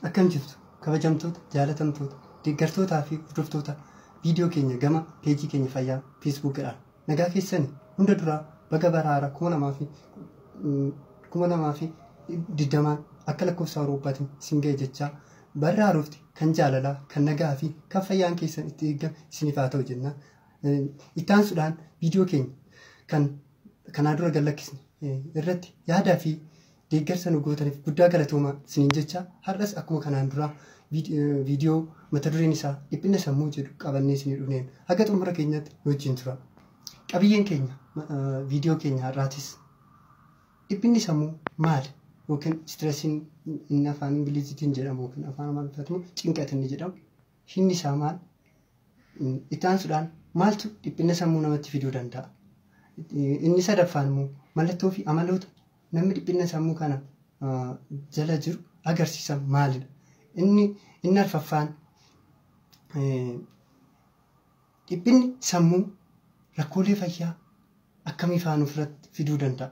Akkam jirtu kabajamtoota, jaalatamtoota, deeggartootaa fi hordoftoota viidiyoo keenya gama peejii keenya fayyaa feesbuukidhaan nagaa keessani. Hunda duraa baga bara haaraa 2020n akka lakkoofsa Awurooppaatiin isin ga'e jechaa, barri haarofti kan jaalalaa, kan nagaa fi kan fayyaan keessan itti eegame isiniif haa ta'u jenna. Itti aansuudhaan viidiyoo keenya kan kanaa dura gad lakkisne irratti yaadaa fi deeggarsa nu gootaniif guddaa galatoomaa isiniin jecha, har'as akkuma kanaan duraa viidiyoo mata dureen isaa dhiphina sammuu jedhu qabannee isinii dhufneen haga xumura keenyatti nu wajjin tura. Qabiyyeen keenya viidiyoo keenya har'aatis dhiphinni sammuu maali? Yookiin stressiin inni afaan Ingiliziitiin jedhamu yookiin afaan Amaariffaatiin immoo cinqat inni jedhamu hinni isaa maal? Itti aansuudhaan maaltu dhiphina sammuu namatti fiduu danda'a? Inni sadaffaan immoo mallattoo fi amaloota namni dhiphina sammuu kana jala jiru agarsiisan maalidha? Inni arfaffaan dhiphinni sammuu rakkoolee fayyaa akkamii fa'aa ofirratti fiduu danda'a?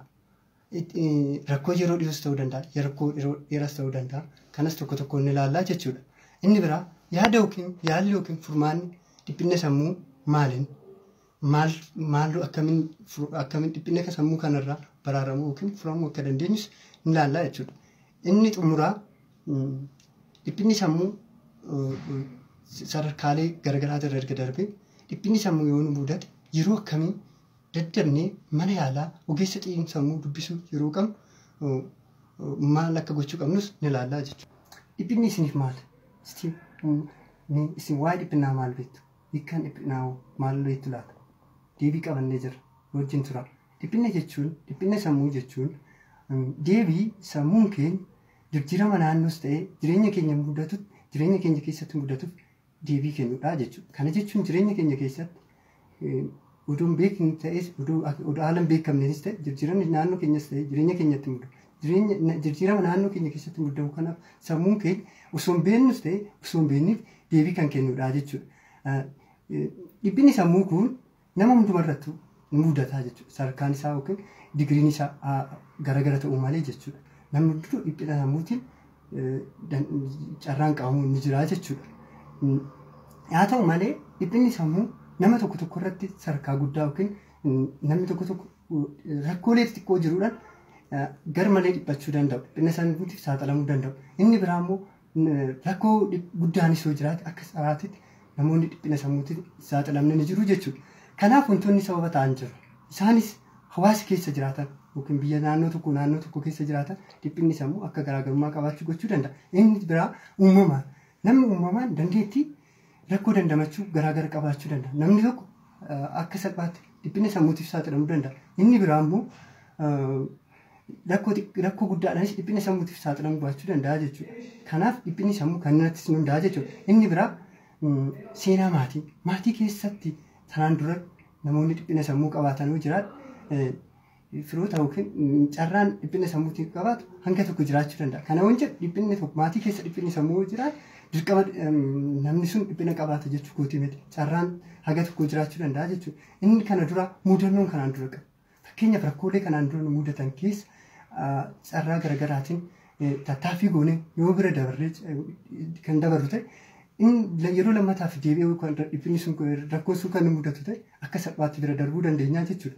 Rakkoo yeroo dhiyoos ta'uu danda'a, rakkoo yeroo dheeraas ta'uu danda'a. Kanas tokko tokkoon ni ilaallaa jechuudha. Inni biraa yaada yookiin yaalli yookiin furmaanni dhiphina sammuu maaliin? Maal maal akkamiin dhiphina sammuu kanarraa baraaramuu yookiin furamuu akka dandeenyus ni ilaallaa jechuudha. Inni xumuraa dhiphinni sammuu sadarkaalee garaagaraa irra erga darbee dhiphinni sammuu yoo nu mudate yeroo akkamii daddabnee mana yaalaa ogeessa xiinsammuu dubbisuu yeroo qabnu maal akka gochuu qabnus ni ilaallaa jechuudha. Dhiphinni isiniif maali? Isin waa'ee dhiphinaa maal beektu? Hiikkaan dhiphinaa maal beektu laata? Deebii qabannee jirra. Wajjin tura. Dhiphina jechuun, dhiphina sammuu jechuun deebii sammuun keenya jijjiirama naannoos ta'ee jireenya keenya mudatutti, jireenya keenya keessatti mudatuuf deebii kennudha jechuudha. Kana jechuun jireenya keenya keessatti oduu hin beekne ta'es, oduu haala hin beekamneenis ta'e, jijjiiramni naannoo keenyas ta'e jireenya keenyatti mudatu. Jijjiirama naannoo keenya keessatti mudamu kanaaf sammuun keenya osoo hin beeknus ta'e osoo hin beekneef deebii kan kennudha jechuudha. Dhiphinni sammuu kun nama hundumarrattuu ni mudataa jechuudha. Sadarkaan isaa yookiin digiriin isaa garagara ta'uu malee jechuudha. Namni hundinuu dhiphina sammuutiin carraan qabamuu ni jira jechuudha. Haa ta'u malee dhiphinni sammuu nama tokko tokko irratti sadarkaa guddaa yookiin namni tokko tokko rakkoolee xixiqqoo jiruudhaan gar malee dhiphachuu danda'u. Dhiphina sammuutiif saaxilamuu danda'u. Inni biraa immoo rakkoo guddaanis yoo jiraate akka saraatitti namoonni dhiphina sammuutiif saaxilamne ni jiru jechuudha. Kanaaf wantoonni sababa ta'an jiru. Isaanis hawaasa keessa jiraatan yookiin biyya naannoo tokko keessa jiraatan dhiphinni sammuu akka garaagarummaa qabaachuu gochuu danda'a. Inni biraa uumamaan namni uumamaan dandeettii rakkoo dandamachuu garaagara qabaachuu danda'a. Namni tokko akka salphaatti dhiphina sammuutiif saaxilamuu danda'a. Inni biraa immoo rakkoo guddaadhaanis dhiphina sammuutiif saaxilamuu baachuu danda'a jechuudha. Kanaaf dhiphinni sammuu kan irrattis ni hundaa'a jechuudha. Inni biraa seenaa maatii. Maatii keessatti tanaan dura namoonni dhiphina sammuu qabaatan yoo jiraatu firoota yookiin carraan dhiphina sammuutiin qabaatu hanga tokko jiraachuu danda'a. Kana waan jedhu dhiphinni tokko maatii keessa dhiphinni sammuu yoo jiraatu dirqama namni sun dhiphina qabaata jechuu kootii miti. Carraan haga tokko jiraachuu danda'a jechuudha. Inni kana dura mudannoon kanaan dura qaba. Fakkeenyaaf rakkoolee kanaan dura nu mudatan keessa carraa garaagaraatiin tattaaffii goonee yoo bira dabarree kan dabarru ta'e inni yeroo lammataaf deebi'ee dhiphinni sun rakkoon sun kan nu mudatu ta'e akka salphaatti bira darbuu dandeenya jechuudha.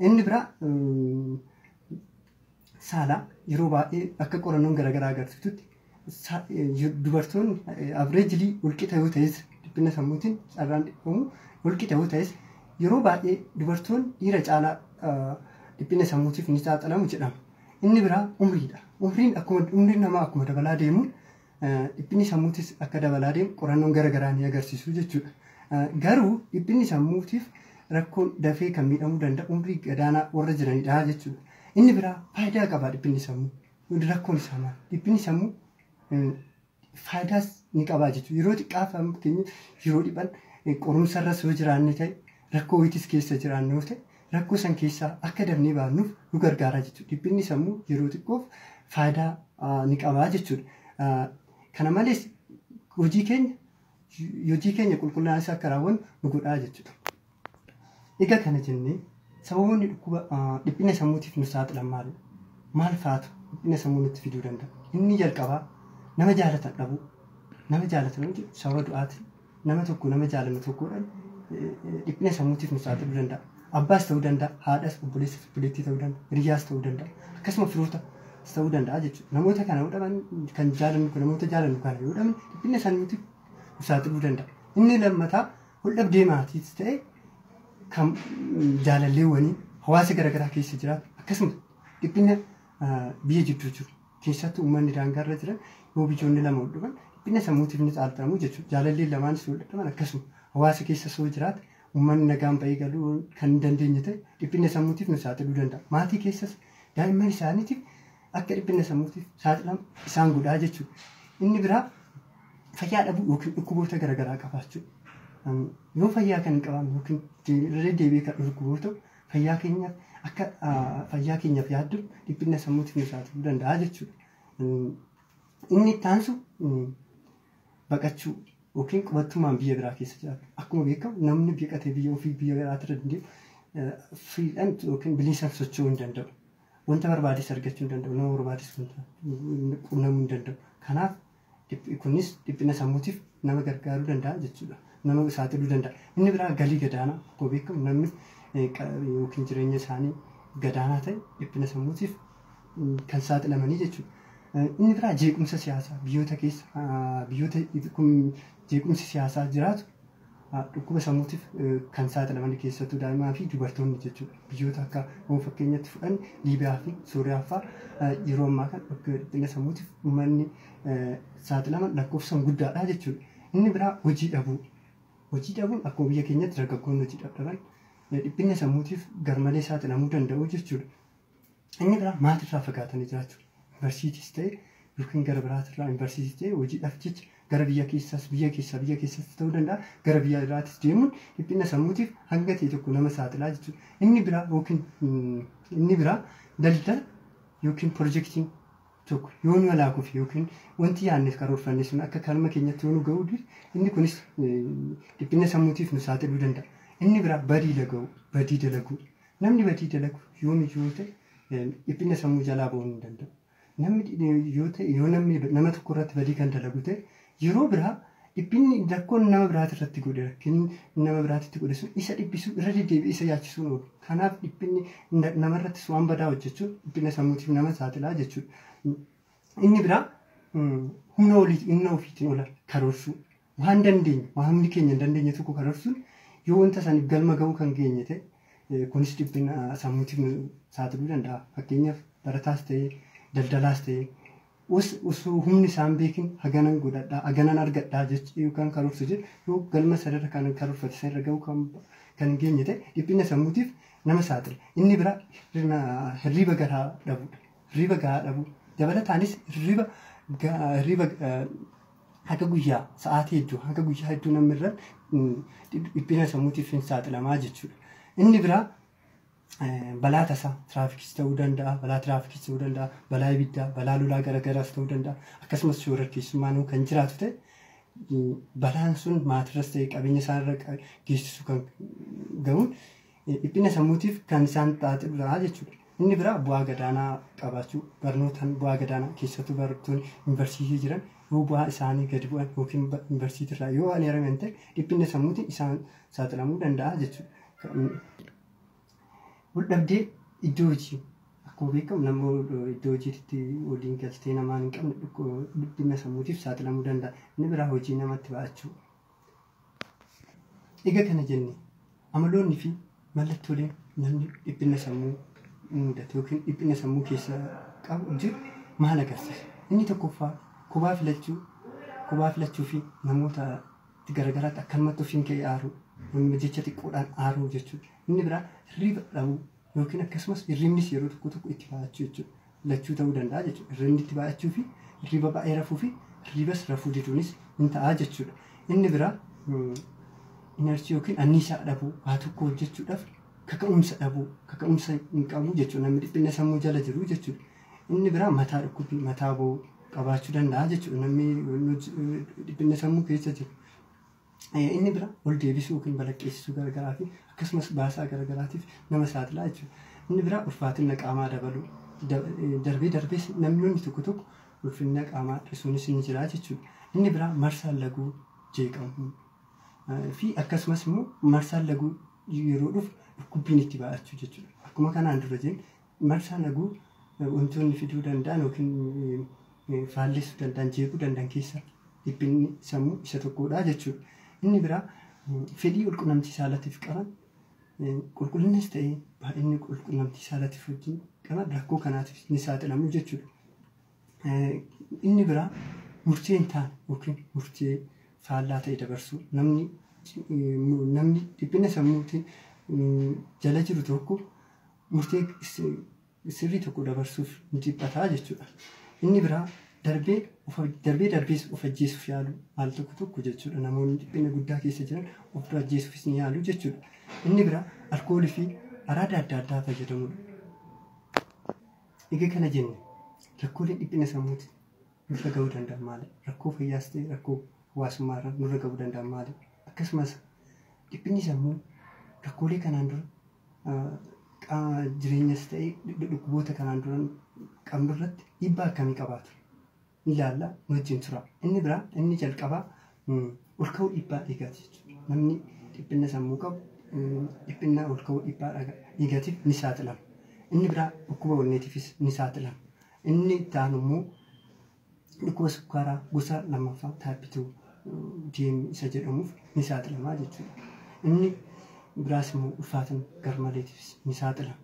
Inni biraa saala yeroo baay'ee akka qorannoon garaagaraa agarsiisutti dubartoonni averejilii walqixa yoo ta'es dhiphina sammuutiin carraan dhiphamu walqixa yoo ta'es yeroo baay'ee dubartoonni dhiira caalaa dhiphina sammuutiif ni saaxilamu jedhama. Inni biraa umriidha. Umriin akkuma umriin namaa akkuma dabalaa deemuun dhiphinni sammuutis akka dabalaa deemu qorannoon garaagaraa ni agarsiisu jechuudha. Garuu dhiphinni sammuutiif rakkoon dafee kan miidhamuu danda'u umrii gadaanaa warra jiranidha jechuudha. Inni biraa faayidaa qaba dhiphinni sammuu. Rakkoon isaa maali? Dhiphinni sammuu faayidaas ni qaba jechuudha. Yeroo xiqqaa keenya yeroo dhiphan qorumsarras yoo jiraanne ta'e rakkoo wayiitis keessa jiraanne yoo ta'e rakkoo san keessaa akka dafnee baannuuf nu gargaara jechuudha. Dhiphinni sammuu yeroo xiqqoof faayidaa ni qaba jechuudha. Kana malees hojii keenya qulqullinaan isaa akka raawwannu nu godhaa jechuudha. Egaa kana jennee sababoonni dhukkuba dhiphina sammuutiif nu saaxilan maalidha? Maal fa'aatu dhiphina sammuu nutti fiduu danda'a? Inni jalqabaa Nama jaalatan dhabuu. Nama jaalatan hundi sababa du'aatiin nama tokko nama jaalannu tokkodhaan dhiphina sammuutiif nu saaxiluu danda'a. Abbaas ta'uu danda'a, haadhas, obboleessas, obboleettii ta'uu danda'a, hiriyaas ta'uu danda'a, akkasuma firoota ta'uu danda'a jechuudha. Namoota kana yoo dhaban kan jaalannu namoota jaalannu kana yoo dhabne dhiphina sammuutiif nu saaxiluu danda'a. Inni lammataa waldhabdee maatiis ta'e kan jaalalleewwanii hawaasa garaagaraa keessa jiraatu akkasuma dhiphina biyya jidduu jiru keessattuu uummanni daangaarra jiran yoo biyyoonni lama wal dhufan dhiphina sammuutiif ni saaxilamu jechuudha. Jaalalleen lamaanis wal dhaban akkasuma hawaasa keessa soo jiraate uummanni nagaan bahee galuu kan hin dandeenye ta'e dhiphina sammuutiif nu saaxiluu danda'a. Maatii keessas daa'imman isaaniitiif akka dhiphina sammuutiif saaxilamu isaan godhaa jechuudha. Inni biraa fayyaa dhabuu yookiin dhukkuboota garaagaraa qabaachuu. Yoo fayyaa kan hin qabaanne yookiin irra deebi'ee kan dhukkubu ta'u fayyaa keenyaaf akka fayyaa keenyaaf yaaddu dhiphina sammuutiif nu saaxiluu danda'a jechuudha. Inni itti aansu baqachuu yookiin qubattummaan biyya biraa keessa jiraatu. Akkuma beekamu namni baqatee biyya ofii biyya biraatti irra deemu firiidhaan yookiin bilisaan socho'uu hin danda'u. Wanta barbaades argachuu hin danda'u. Nama barbaades qunnamuu hin danda'u. Kanaaf kunis dhiphina sammuutiif nama gargaaruu danda'a jechuudha. Nama saaxiluu danda'a. Inni biraa galii gadaanaa akkuma beekamu namni yookiin jireenya isaanii gadaanaa ta'e dhiphina sammuutiif kan saaxilamanii jechuudha. Inni biraa jeequmsa siyaasaa biyyoota keessa biyyoota jeequmsi siyaasaa jiraatu dhukkuba sammuutiif kan saaxilaman keessattuu daa'imaa fi dubartoonni jechuudha. Biyyoota akka yoo fakkeenyatti fudhanne Liibiyaa fi Sooriyaa fa'aa yeroo ammaa kana dhiphina sammuutiif uummanni saaxilaman lakkoofsaan guddaadha jechuudha. Inni biraa hojii dhabuu. Hojii dhabuun akkuma biyya keenyatti dargaggoonni hojii dhaban dhiphina sammuutiif garmalee saaxilamuu danda'u jechuudha. Inni biraa maatirraa fagaatanii jiraachuu. Yuunivarsiitiis ta'e yookiin gara biraatirraa yuunivarsiitiis ta'e hojiidhaaf jecha gara biyya keessaas biyya keessaa biyya keessas ta'uu danda'a gara biyya biraattis deemuun dhiphina sammuutiif hanga ta'e tokko nama saaxilaa jechuudha. Inni biraa yookiin inni biraa daldala yookiin pirojektiin tokko yoo nu alaakuuf yookiin wanti yaadne karoorfanne sun akka karma keenyatti yoo nu ga'uu inni kunis dhiphina sammuutiif nu saaxiluu danda'a. Inni biraa badii dalaguu badii dalaguu namni badii dalagu yoomiyyuu ta'e dhiphina sammuu jalaa ba'uu hin danda'u. Namni yoo ta'e yoo namni nama tokko irratti badii kan dalagu ta'e yeroo biraa dhiphinni rakkoon nama biraati irratti godhe rakkinni nama biraatitti godhe sun isa dhiphisuu irra deddeebi'ee isa yaachisuun oolu. Kanaaf dhiphinni namarrattis waan badaa hojjechuun dhiphina sammuutiif nama saaxilaa jechuudha. Inni biraa humna olii humna ofiitiin ola karoorsuu waan dandeenye waan humni keenya hin dandeenye tokko karoorsuun yoo wanta saniif galma ga'uu kan geenye ta'e kunis dhiphina sammuutiif nu saaxiluu danda'a. Fakkeenyaaf barataas ta'ee daldalaas ta'ee osoo humni isaan beekin haganan godhadhaa haganan argadhaa jechuu yookaan karoorsu jedhu yoo galma sanarra kan karoorfate sanarra ga'uu kan hin geenye ta'e dhiphina sammuutiif nama saaxila. Inni biraa hirriba gahaa dhabuudha. Hirriba gahaa dhabuu dabalataanis hirriba haga guyyaa sa'aatii hedduu haga guyyaa hedduu namni irra dhiphina sammuutiif hin saaxilamaa jechuudha. Inni biraa balaa tasaa tiraafikis ta'uu danda'a, balaa tiraafikis ta'uu danda'a, balaa ibiddaa, balaa lolaa garaagaraas ta'uu danda'a. Akkasumas shororkeessummaan kan jiraatu ta'e balaan sun maatirras ta'e qabeenya isaanirra geessisu kan ga'uun dhiphina sammuutiif kan isaan saaxiludha jechuudha. Inni biraa bu'aa gadaanaa qabaachuu barnootaan bu'aa gadaanaa keessattuu barattoonni yuunivarsiitii jiran yoo bu'aa isaanii gadi bu'an yookiin yuunivarsiitiirraa yoo ani haraman ta'e dhiphina sammuutiin isaan saaxilamuu danda'a jechuudha. Waldhabdee iddoo hojii akkuma beekamu nama iddoo hojiitti waliin galtee namaan hin qabne dhiphina sammuutiif saaxilamuu danda'a. Inni biraa hojii namatti ba'achuu. Egaa kana jenne amaloonni fi mallattooleen namni dhiphina sammuu mudate yookiin dhiphina sammuu keessa qabu jiru maal agarsiisa? Inni tokkoffaa kophaa filachuu fi namoota garaagaraatti akkanumatti ofiin ka'ee aaruu jecha xiqqoodhaan aaruu jechuudha. Inni biraa hirriba dhabuu yookiin akkasumas hirribnis yeroo tokko tokko itti baay'achuu jechuudha. Lachuu ta'uu danda'a jechuudha. Hirribni itti baay'achuu fi hirriba baay'ee rafuu fi hirribas rafuu diduunis ni ta'a jechuudha. Inni biraa inerjii yookiin anniisaa dhabuu waa tokko hojjechuudhaaf kaka'umsa dhabuu kaka'umsa hin qabu jechuudha. Namni dhiphina sammuu jala jiru jechuudha. Inni biraa mataa dhukkubbii mataa bowwuu qabaachuu danda'a jechuudha. Namni dhiphina sammuu keessa jiru. Inni biraa ol deebisuu yookiin balaqqeessisuu garaagaraa fi akkasumas baasaa garaagaraatiif nama saaxilaa jechuudha. Inni biraa ulfaatina qaamaa dabaluu darbee darbees namoonni tokko tokko Ulfina qaamaa hir'isuunis ni jira jechuudha. Inni biraa marsaan laguu jeeqamuu fi akkasumas immoo marsaan laguu yeroo dhufu dhukkubbiin itti baay'achuu jechuudha. Akkuma kanaan dura jenne marsaan laguu wantoonni fiduu danda'an yookiin faallessuu danda'an, jeequu danda'an keessa dhiphinni sammuu isa tokkodha jechuudha. Inni biraa fedhii walqunnamtii saalaatiif qaban, qulqullinnis ta'ee baay'inni walqunnamtii saalaatiif wajjin qaban rakkoo kanaatiif ni saaxilamu jechuudha. Inni biraa murtee hin taane yookiin murtee faallaa ta'e dabarsuu. Namni dhiphina sammuutiin jala jiru tokko murtee sirrii tokko dabarsuuf ni dhiphataa jechuudha. Inni biraa darbee darbee darbees of ajjeesuuf yaalu al tokko tokko jechuudha. Namoonni dhiphina guddaa keessa jiran of ajjeesuufis ni yaalu jechuudha. Inni biraa alkoolii fi araada adda addaa fayyadamuudha. Egaa kana jenne, rakkooleen dhiphina sammuuti nurra gahuu danda'an maali? Rakkoo fayyaas ta'e rakkoo hawaasummaa irra nurra gahuu danda'an maali? Akkasumas dhiphinni sammuu rakkoolee kanaan dura jireenyas ta'e dhukkuboota kanaan dura qabnu irratti dhiibbaa akkamii qabaatu? Ilaalla, nu wajjin tura. Inni biraa, inni jalqabaa, ol ka'uu dhiibbaa dhiigaati jechuudha. Namni dhiphina sammuu qabu dhiphina ol ka'uu dhiibbaa dhiigaatiif ni saaxilama. Inni biraa dhukkuba onneetiifis ni saaxilama. Inni itti aanu immoo dhukkuba sukkaaraa gosa lammaffaa, type 2 DM isa jedhamuuf ni saaxilama jechuudha. Inni biraas immoo ulfaatina garmaleetiifis ni saaxilama.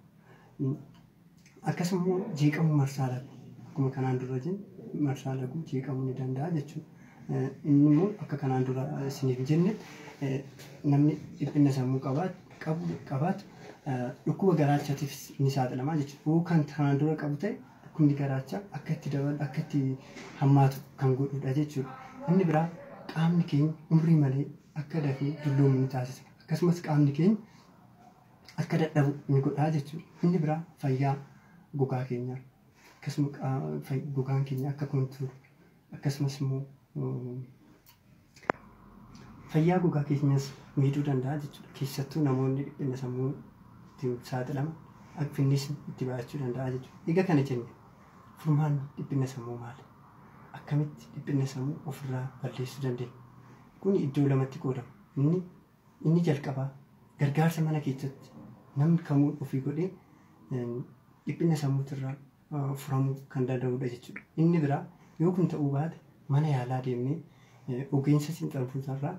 Akkasuma immoo jeeqamuu marsaa laguu, akkuma kanaan dura jenne, marsaa laguu jeeqamuu ni danda'a jechuudha. Inni immoo akka kanaan dura isiniif jenne namni dhiphina sammuu qabaatu dhukkuba garaachaatiif ni saaxilama jechuudha. Yoo kan kanaan dura qabu ta'e, dhukkubni garaachaa akka itti dabalu, akka itti hammaatu kan godhudha jechuudha. Inni biraa qaamni keenya umrii malee akka dafee dulloomu ni taasisa. Akkasumas qaamni keenya akka dadhabu ni godha jechuudha. Inni biraa fayyaa gogaa keenyaa, akkasuma gogaan keenya akka kunturu, akkasumas immoo fayyaa gogaa keenyas miidhuu danda'a jechuudha. Keessattuu namoonni dhiphina sammuu ittiin saaxilaman finnisni itti baay'achuu danda'a jechuudha. Egaa kana jenne, furmaanni dhiphina sammuu maali? Akkamitti dhiphina sammuu ofirraa balleessuu dandeenya? Kun iddoo lamatti qoodama. Inni jalqabaa gargaarsa mana keessatti namni kamuu ofii godhee dhiphina sammuutirraa furamuu kan danda'udha jechuudha. Inni biraa yoo kun ta'uu baate, mana yaalaa deemnee ogeessa xiinxaltootarraa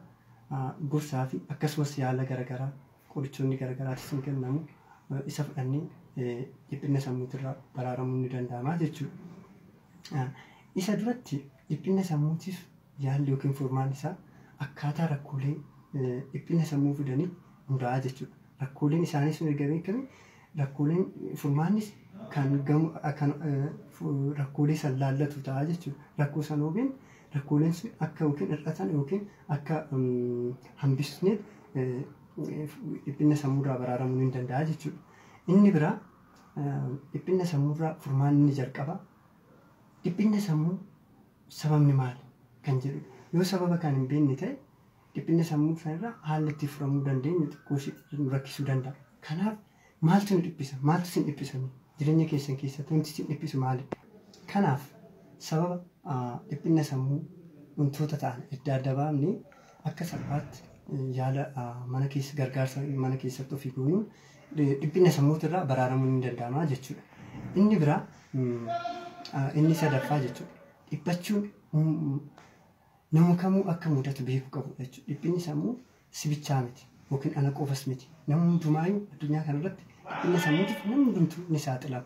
gorsaa fi akkasumas yaala garaagaraa, qorichoonni garaagaraatis ni kennamu, isa fudhannee dhiphina sammuutirraa baraaramuu ni danda'ama jechuudha. Isa duratti dhiphina sammuutiif yaalli yookiin furmaan isaa akkaataa rakkoolee dhiphina sammuu fidanii hundaa'a jechuudha. Rakkooleen isaanii sun erga beekame, rakkooleen furmaannis kan gamu kan rakkoolee san laallatu ta'a jechuudha. Rakkoo san hubeen rakkooleen sun akka yookiin hir'atan yookiin akka hambisneef dhiphina sammuurraa baraaramuu ni danda'a jechuudha. Inni biraa dhiphina sammuurraa furmaanni inni jalqaba dhiphina sammuu sababni maali kan jedhudha. Yoo sababa kan hin beekne ta'e, dhiphina sammuu sanarraa haalli itti furamuu dandeenyu xiqqoo nu rakkisuu danda'a. Kanaaf maaltu nu dhiphisa? Maaltu isin dhiphisa? Jireenya keessan keessatti wanti isin dhiphisu maali? Kanaaf sababa dhiphina sammuu wantoota ta'an adda adda baafnee akka salphaatti yaala mana keessa, gargaarsa mana keessatti ofii goonuun dhiphina sammuutirraa baraaramuun ni danda'ama jechuudha. Inni biraa, inni sadaffaa jechuudha. Dhiphachuun nama kamuu akka mudatu beekuu qabu jechuudha. Dhiphinni sammuu si bichaa miti yookiin ana qofas miti. Namni hundumaayyuu addunyaa kanarratti dhiphina sammuutiif namni hundumtuu ni saaxilama.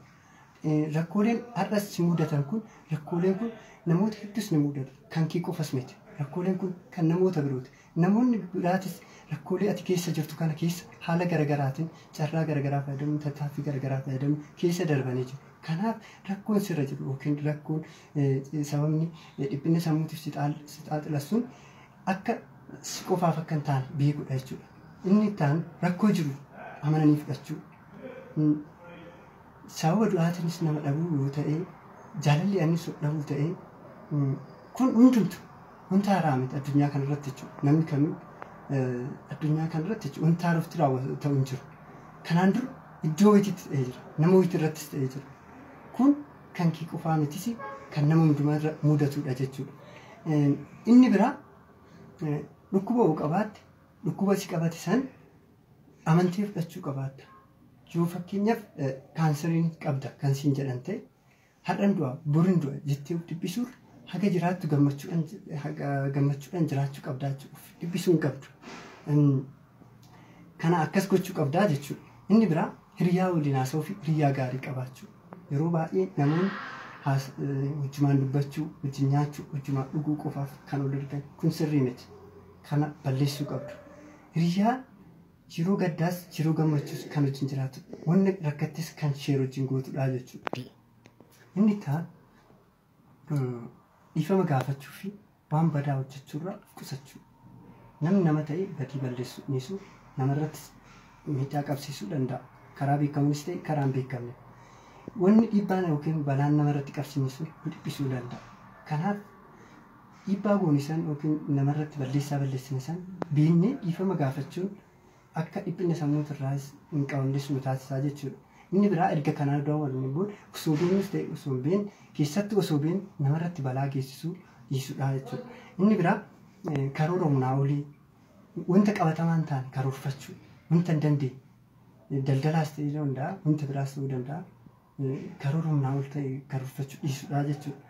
Rakkooleen har'as si mudatan kun, rakkooleen kun namoota hedduus ni mudatu. Kan kee qofas miti. Rakkooleen kun kan namoota birooti. Namoonni biraatis rakkoolee ati keessa jirtu kana keessa haala garaagaraatiin, carraa garaagaraa fayyadamuun, tattaaffii garaagaraa fayyadamuun keessa darbanii jiru. Kanaaf rakkoon sirra jiru yookiin rakkoon sababni dhiphina sammuutiif si saaxilan sun akka si qofaaf akka hin taane beekuudha jechuudha. Inni itti aanu rakkoo jiru amananii fudhachuu. Sababa du'aatiinis nama dhabuu yoo ta'e, jaalalli anis dhabuu ta'e, kun hundumtu wanta haaraa miti addunyaa kanarratti jechuudha. Namni kamuu addunyaa kanarratti jechuudha wanta haarofti raawwatu ta'u hin jiru. Kanaan dura iddoo wayiitti ta'ee jira. Nama wayiitti irrattis ta'ee jira. Kun kan kee qofaa mitis. kan nama hundumaa mudatudha jechuudha. Inni biraa dhukkuba yoo qabaatte dhukkuba si qabate san amantee fudhachuu qabaatta. Yoo fakkeenyaaf kaanseriin qabda kan siin jedhan ta'e har'an du'a borin du'a jettee of dhiphisuun haga jiraattu gammachuudhaan jiraachuu qabdaa jechuudha. Of dhiphisuu hin qabdu. Kana akkas gochuu qabdaa jechuudha. Inni biraa hiriyaa waliin haasa'uu fi hiriyaa gaarii qabaachuu. Yeroo baay'ee namoonni wajjumaan dubbachuu, wajjin nyaachuu, wajjumaan dhuguu qofaaf kan ol ergan kun sirrii miti. Kana balleessuu qabdu. Hiriyaa yeroo gaddaas yeroo gammachuus kan wajjin jiraatu wanni rakkattis kan share wajjin gootudha jechuudha. Inni taan dhiifama gaafachuu fi waan badaa hojjechuurraa of qusachuu. Namni nama ta'e badii balleessuu dhiisuu namarrattis miidhaa qabsiisuu danda'a. Karaa beekamuunis ta'e karaa hin beekamne. Wanni dhiibbaan yookiin balaan namarratti qabsiisu nu dhiphisuu danda'a. Kanaaf dhiibbaa goone san yookiin namarratti balleessaa balleessine san beeknee dhiifama gaafachuun akka dhiphina sammuutirraas hin qabamnes nu taasisaa jechuudha. Inni biraa erga kanaa dura waliin booda osoo beeknus ta'e osoo hin beekne keessattuu osoo beekne namarratti balaa geessisuu dhiisudha jechuudha. Inni biraa karoora humnaa olii wanta qabatamaa hin taane karoorfachuu wanta hin dandeenye daldalaas ta'uu danda'a wanta biraas ta'uu danda'a karoora humnaa ol ta'e karoorfachuu dhiisudha jechuudha.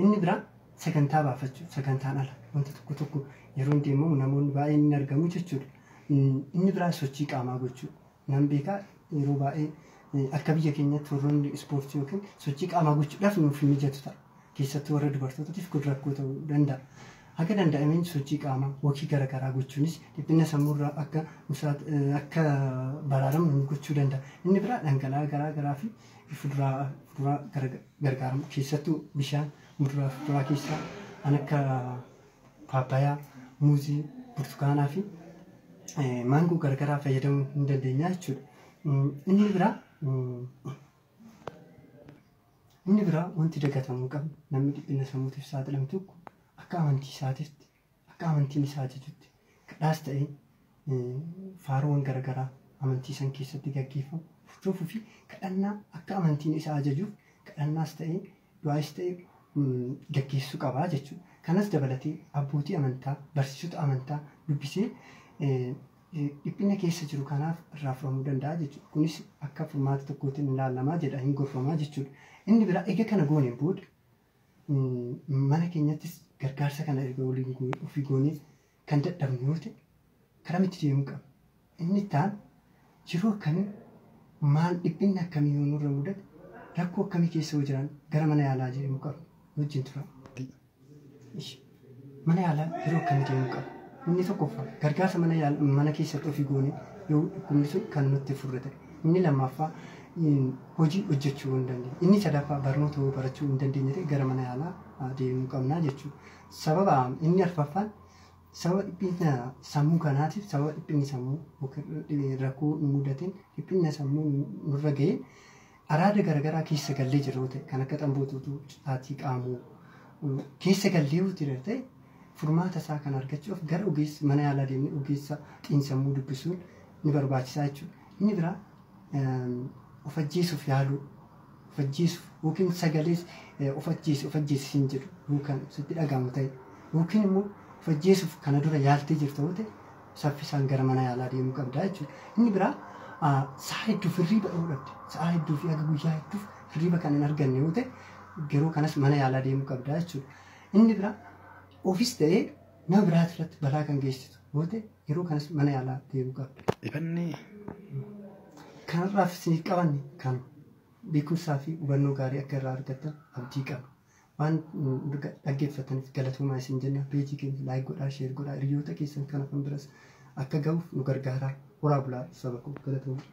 Inni biraa sagantaa baafachuu sagantaan ala wanta tokko tokko yeroo deemamu namoonni baay'een ni argamu jechuudha. Inni biraa sochii qaamaa gochuu nan beekaa yeroo baay'ee akka biyya keenyatti warroonni ispoortii yookiin sochii qaamaa gochuudhaaf nuuf hin mijatu ta'a. Keessattuu warra dubartootaatiif kun rakkoo ta'uu danda'a. Haga danda'ameen sochii qaamaa walkii garaagaraa gochuunis dhiphina sammuurraa akka akka baraaramu nu gochuu danda'a. Inni biraa dhangala'aa garaagaraa fi fuduraa gargaaramu keessattuu bishaan muduraa fi fuduraa keessaa kan akka paappayaa, muuzii, burtukaanaa fi maangoo garaagaraa fayyadamuu hin dandeenya jechuudha. Inni biraa wanti dagatamuu qabu namni dhiphina sammuutiif saaxilamu tokko akka amantii isaatiitti akka amantiin isaa ajajutti kadhaas ta'ee faaruuwwan garaagaraa amantii san keessatti gaggeeffamu hordofuu fi kadhannaa akka amantiin isaa ajajuuf kadhannaas ta'ee du'aas ta'ee gaggeessuu qabaa jechuudha. Kanas dabalatee abbootii amantaa barsiisota amantaa dubbisee dhiphina keessa jiru kanaaf irraa furamuu danda'a jechuudha. Kunis akka furmaata tokkootiin ilaalamaa jedha hin gorfamaa jechuudha. Inni biraa egaa kana gooneen booda mana keenyattis gargaarsa kana erga waliin ofii goonee kan dadhabnu yoo ta'e karamitti deemuu qabna. Inni taan yeroo akkamii maal dhiphinni akkamii yoo nurra mudate rakkoo akkamii keessa yoo jiran gara mana yaalaa deemuu qabna wajjin tura. Mana yaalaa yeroo akkamii deemuu qabna. Inni tokkoffaa gargaarsa mana keessatti ofii goonee yoo dhukkubni sun kan nutti furre ta'e. Inni lammaffaa hojii hojjechuu hin dandeenye. Inni sadaffaa barnoota yoo barachuu hin dandeenye ta'e gara mana yaalaa deemuu qabnaa jechuudha. Sababa inni arfaffaan sababa dhiphina sammuu kanaatiif sababa dhiphinni sammuu rakkoo nu mudateen dhiphina sammuu nurra ga'ee araada garaagaraa keessa gallee jiru ta'e kan akka tamboo xuuxuu, caatii qaamuu keessa gallee yoo jira ta'e furmaata isaa kan argachuuf gara ogeessa mana yaalaa deemnee ogeessa xiinsammuu dubbisuun ni barbaachisaa jechuudha. Inni biraa of ajjeesuuf yaaluu of ajjeesuuf yookiin sagalees of ajjeesi of ajjeesi siin jedhu yookaan sitti dhagahamu ta'e yookiin immoo of ajjeesuuf kana dura yaaltee jirta yoo ta'e saffisaan gara mana yaalaa deemuu qabda jechuudha. Inni biraa sa'a hedduuf hirriiba dha'uu dhabde sa'a hedduu fi haga guyyaa hedduuf hirriiba kan hin arganne yoo ta'e yeroo kanas mana yaalaa deemuu qabda jechuudha. Inni biraa ofis ta'ee nama biraati irratti balaa kan geessisu yoo ta'e yeroo kanas mana yaalaa deemuu qabda. Ifanni Kanarraaf isiniif qabanne kan beekumsaa fi hubannoo gaarii akka irraa argattan abdii qaba. Waan dhaggeeffataniif galatoomaa isin jenna. Peejii keenya like godhaa, share godhaa, hiriyoota keessan kana kan biras akka ga'uuf nu gargaaraa. Horaa bulaa saba koo galatoomaa.